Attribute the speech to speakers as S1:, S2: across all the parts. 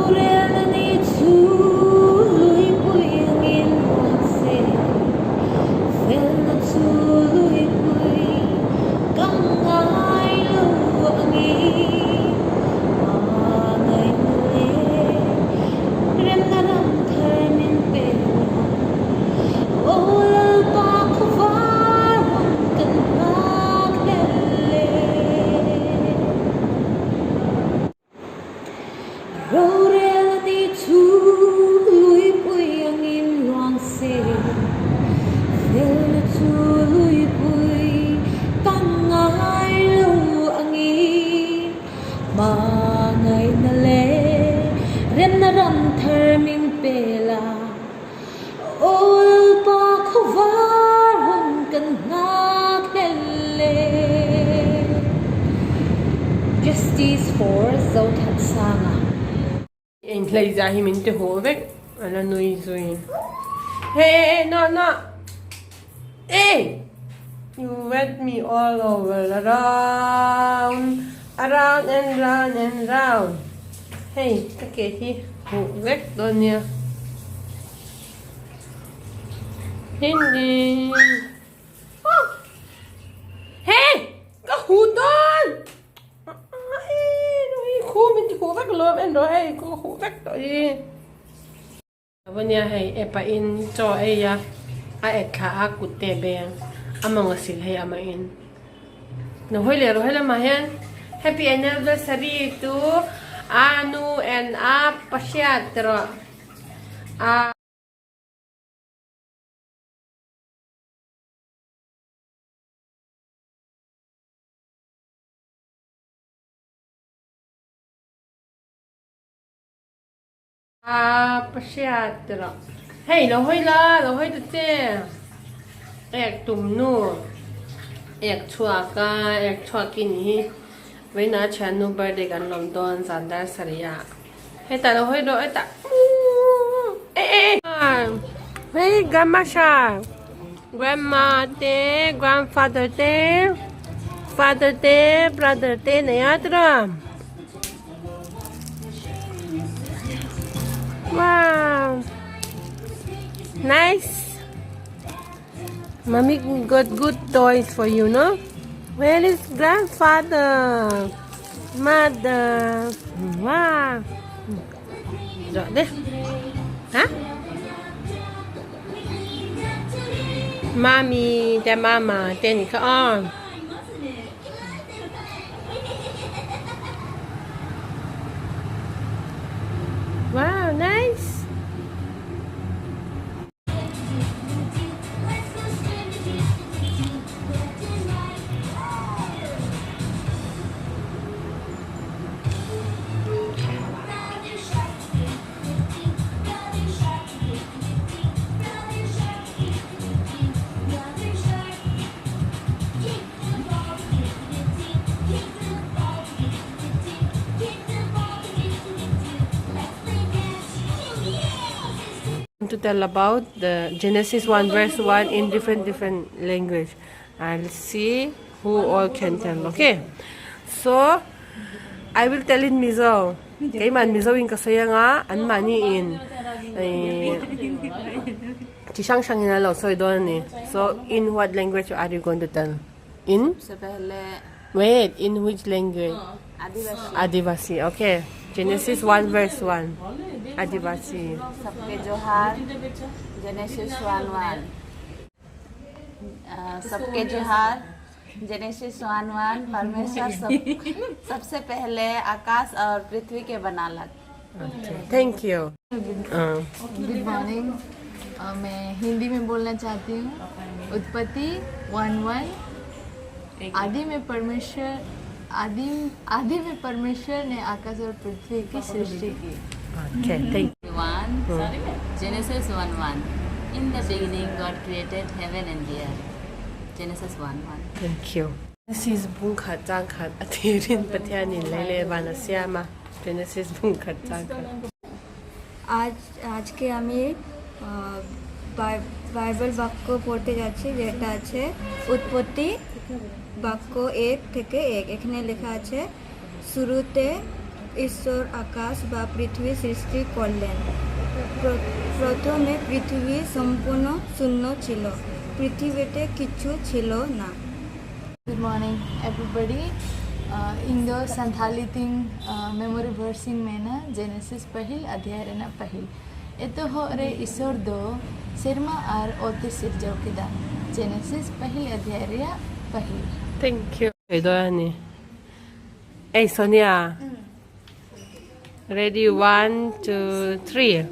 S1: Rorelna ni chu luipui angin ruang se, felna chu luipui ka ngai lo angin hmangaihna leh remna ram thar min pe la. Aw Lalpa khawvar hun kan nghak hlel e. Rorel a ni chu luipui angin luang se, felna chu luipui ka ngai lo angin hmangaihna leh remna ram thar min pe la. Aw Lalpa khawvar hun kan nghak hlel e. Justice for Zothansanga.
S2: Enghlei zah hi min ti huh vek a la nui zui. Hey hey hey no no hey you wet me all over around around and round and round hei ka ke hi huh vek dawn nia. Ding ding oh hey ka huh dawn khu min ti huh vek lo en rawh hei ka huh vek tawh hi. Ania hei e pahin chaw a ei a, a ek thla a kut te a beng a mawng a sil hei amah in. Lo hawi leh rawh helamah hian happy anniversary chu Anu and Apa hriat rawh a. A pahriat rawh. Hei lo hawi la, lo hawi ta che. Ek tum nu, ek chhuak a, ek chhuak i nih hi. Vawiinah a thiannu birthday kan lawm dawn zan dar sarih ah. Hetah lo hawi rawh hetah. Eh eh eh. Hei grandma sha. Grandma te, grandfather te, father te, brother te nei a tiraw. Wow. Nice. Mommy got good toys for you, no? Where is grandfather? Mother. Wow. Rõ đấy. Hả? Mommy, the mama, then on. Wow, nice. To tell about the Genesis 1 verse 1 in different different language. I'll see who all can tell. Okay. So I will tell in Mizo. Keiman Mizo in ka sawi anga anmahni in chi hrang hrang in an lo sawi dawn a ni. So in what language are you going to tell? In? Wait, in which language?
S3: Adivasi.
S2: Adivasi, okay. Genesis 1 verse 1. Adivasi.
S3: सबके जोहार Genesis 1 1 सबके जोहार Genesis 1 1 परमेश्वर सब सबसे पहले आकाश और पृथ्वी के बनालक।
S2: Thank you.
S4: Good morning. मैं हिंदी में बोलना चाहती हूँ। उत्पत्ति 1 1 आदि में परमेश्वर आदि आदि में परमेश्वर ने आकाश और पृथ्वी की सृष्टि की।
S2: Okay, thank
S3: 1 Genesis 1 1 In the beginning God created heaven and the earth. Genesis 1 1.
S2: Thank you. Genesis bung khat chang khat a thirin Pathianin lei leh van a siam a. Genesis bung khat chang khat.
S5: আজ আজকে আমি Bible বাক্য পড়তে যাচ্ছি, যেটা আছে উৎপত্তি বাক্য 1 থেকে 1। এখানে লেখা আছে, শুরুতে ঈশ্বর আকাশ বা পৃথিবী সৃষ্টি করলেন। প্রথমে পৃথিবী সম্পূর্ণ শূন্য ছিল, পৃথিবীতে কিছু ছিল না।
S4: Good morning everybody. ᱤᱧ ᱫᱚ ᱥᱟᱱᱛᱷᱟᱞᱤ ᱛᱤᱧ ᱢᱮᱢᱳᱨᱤ ᱵᱷᱟᱨᱥ ᱤᱧ ᱢᱮᱱᱟ ᱡᱮᱱᱮᱥᱤᱥ ᱯᱟᱹᱦᱤᱞ ᱚᱫᱷᱭᱟᱭ ᱨᱮᱱᱟᱜ ᱯᱟᱹᱦᱤᱞ ᱮᱛᱚᱦᱚᱵ ᱨᱮ ᱤᱥᱚᱨ ᱫᱚ ᱥᱮᱨᱢᱟ ᱟᱨ ᱚᱛ ᱮ ᱥᱤᱨᱡᱟᱹᱣ ᱠᱮᱫᱟ ᱡᱮᱱᱮᱥᱤᱥ ᱯᱟᱹᱦᱤᱞ ᱚᱫᱷᱭᱟᱭ ᱨᱮᱭᱟᱜ ᱯᱟᱹᱦᱤᱞ
S2: Thank you. Hey Sonia. Ready 1 2 3.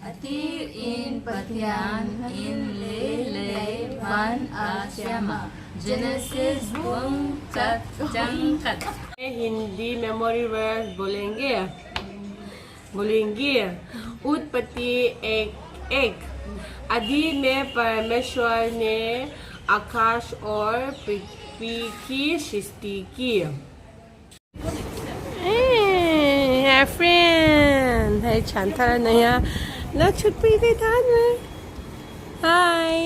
S4: Atir in Pathian in le le van ashama Genesis bum chat chang kat
S2: Hindi memory verse बोलेंगे बोलेंगे उत्पत्ति 1:1। आदि में परमेश्वर ने आकाश और पृथ्वी की सृष्टि की। Hey, friend. Hey, Chantara Naya. Let's put it on. Hi.